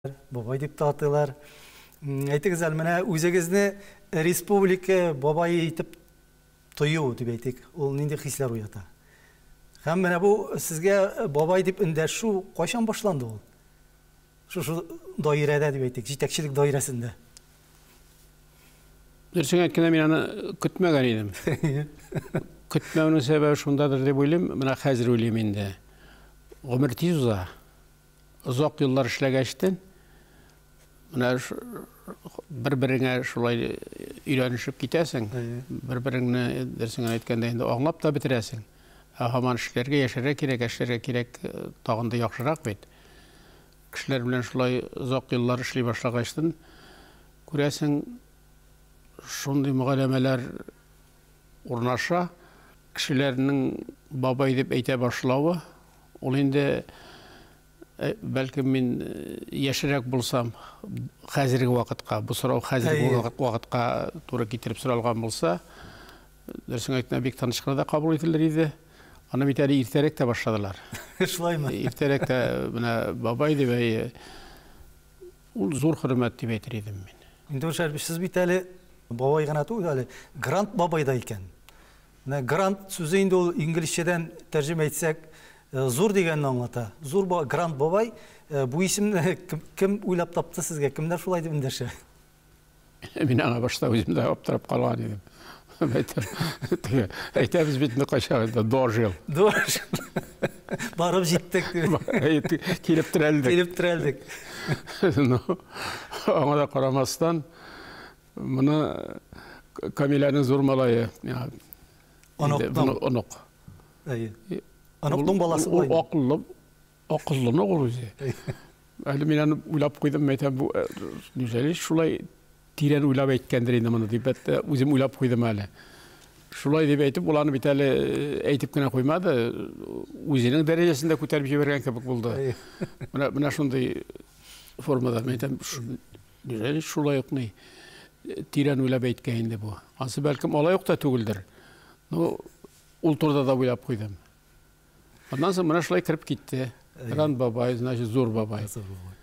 Бабай дип тә атыйлар. Әйтегез әле, менә үзегезне республика бабае итеп тою дип әйтик, ул нинди хисләр уята? Һәм менә бу сезгә бабай дип эндәшү кайчан башланды ул? Шушы даирәдә дип әйтик, җитәкчелек даирәсендә. Дөресен әйткәндә, мин аны көтмәгән идем. Көтмәүнең сәбәбе шундадыр дип уйлыйм, менә хәзер уйлыйм инде. Гомер тиз уза. Озак еллар эшләгәчтен, менә бер-береңә шулай өйрәнешеп китәсең, бер-береңне, дөресен генә әйткәндә, инде аңлап та бетерәсең. Ә һаман эшләргә, яшәргә кирәк, эшләргә кирәк, тагын да яхшырак бит. Кешеләр белән шулай озак еллар эшли башлагачтын, күрәсең, шундый мөгаләмәләр урнаша, кешеләрнең бабай дип әйтә башлавы, ул инде, бәлкем мин яшьрәк булсам, хәзерге вакытка, бу сорау хәзерге вакытка туры китереп соралган булса, дөресен әйткәндә, бик тыныч кына да кабул ителер иде. Аны бит әле иртәрәк тә башладылар. Шулаймы? Иртәрәк тә менә бабай дип, әйе. Ул зур хөрмәт дип әйтер идем мин. Инде Шәрбиш, сез бит әле бабай гына түгел, әле грант бабай да икән. Менә грант сүзе инде ул инглизчәдән тәрҗемә итсәк, зур дигәнне аңлата. Зур грант бабай, бу исемне кем уйлап тапты сезгә? Кемнәр шулай дип эндәшә? Мин аңа башта үзем дә аптырап калган идем. Әйтәм, әйтәбез бит инде кайчак инде, дожил. Дожил. Барып җиттек. Килеп терәлдек. Килеп терәлдек. Ну, аңа да карамастан, моны Камиләнең зур малае, Оныкның. Онык. Әйе. Оныкның баласы була. Ул акыллы, акыллы ул үзе. Әле мин аны уйлап куйдым, әйтәм, бу неужели шулай тирән уйлап әйткәндер инде моны дип, хәтта үзем уйлап куйдым әле. Шулай дип әйтеп, ул аны бит әле әйтеп кенә куймады, үзенең дәрәҗәсен дә күтәреп җибәргән кебек булды. Менә менә шундый формада мин әйтәм, неужели шулай ук ни тирән уйлап әйткән инде бу. Ансы бәлкем алай ук та түгелдер. Ну, ул турыда да уйлап куйдым. Аннан соң менә шулай кереп китте. Ран бабай, значит, зур бабай. Зур бабай.